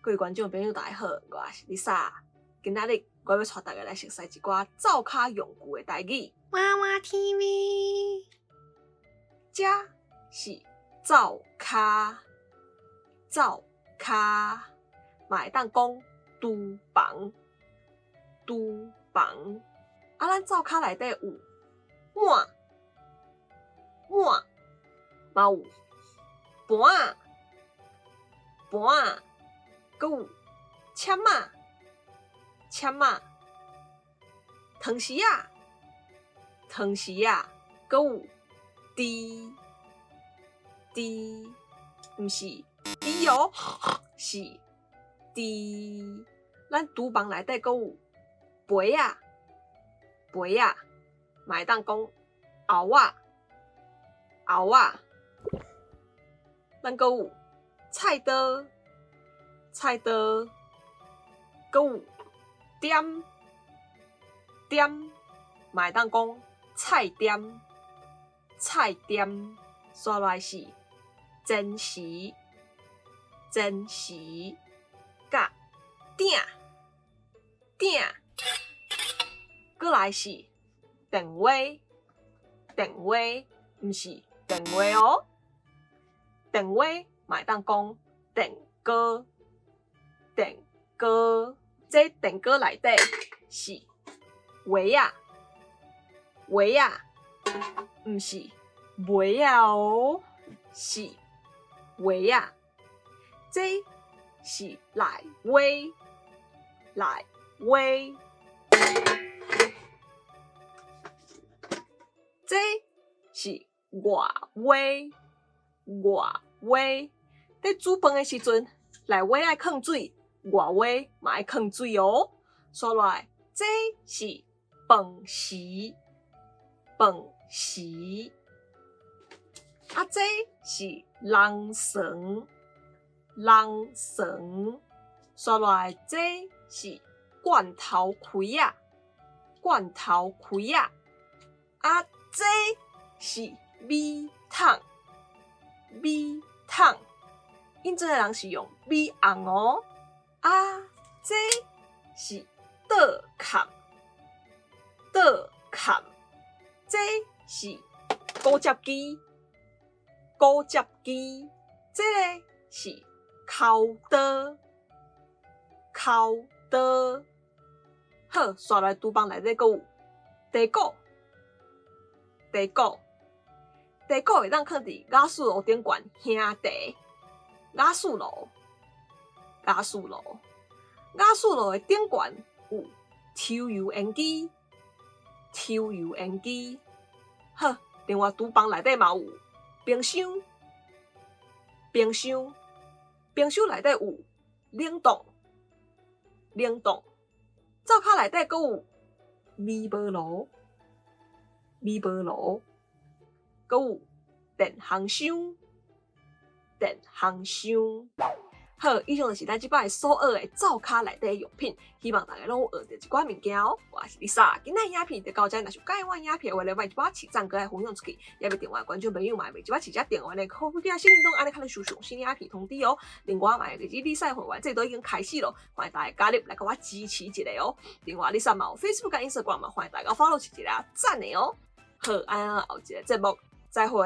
各位觀眾朋友大家好，我是麗莎。今仔日我欲帶大家來熟似一寡灶跤用具的台語。娃娃 TV，這是灶跤，灶跤嘛會當講廚房，廚房。啊，咱灶跤內底有碗，碗，嘛有盤仔，盤仔，閣有籤仔，籤仔，湯匙仔，湯匙仔，閣有匙，匙，毋是豬哦，是匙。咱廚房內底閣有杯仔，杯仔，嘛會當講鰲仔，鰲仔。咱閣有菜刀，菜刀，閣有點，點，嘛會當講菜點，菜點。煞落來是煎匙，煎匙，佮鼎，鼎。閣來是電話，電話，毋是電話哦。電話嘛會當講電鍋，電鍋。這電鍋內底是穢仔，穢仔，毋是糜仔哦，是穢仔。這是內穢，內穢。這是外穢，外穢。佇煮飯的時陣，內穢愛囥水，外穢嘛愛囥水哦。煞落來，這是飯匙，飯匙。啊，這是籠床，籠床。煞落來，這是罐頭開仔，罐頭開仔。啊，這是米桶，米桶。𪜶陣的人是用米甕哦。啊，這是桌崁，桌崁。這是果汁機，果汁機。這个是剾刀，剾刀。好，煞來廚房內底閣有茶壺，茶壺，茶壺會當囥佇瓦斯爐頂懸烘茶。瓦斯爐，瓦斯爐，瓦斯爐的頂懸有抽油煙機，抽油煙機。好，另外廚房內底嘛有冰箱，冰箱，冰箱內底有冷凍，冷凍。灶跤內底閣有微波爐，微波爐，閣有電烘箱，電烘箱。好，以上就是咱這擺所學的灶跤內底用品，希望大家攏有學著一寡物件哦。我是麗莎，今仔影片就到這，若是喜歡我影片的話，歡迎一擺起讚，閣來分享出去，也欲訂閱觀眾朋友嘛，會一擺起遮訂閱的，可以小鈴鐺按呢較會收上新影片通知哦。另外嘛，會記麗莎會員制度已經開始咯，歡迎大家加入來共我支持一下哦。另外，麗莎嘛有 Facebook 佮 Instagram 嘛，歡迎大家 follow 一下讚的哦。好，按呢後一个節目再會。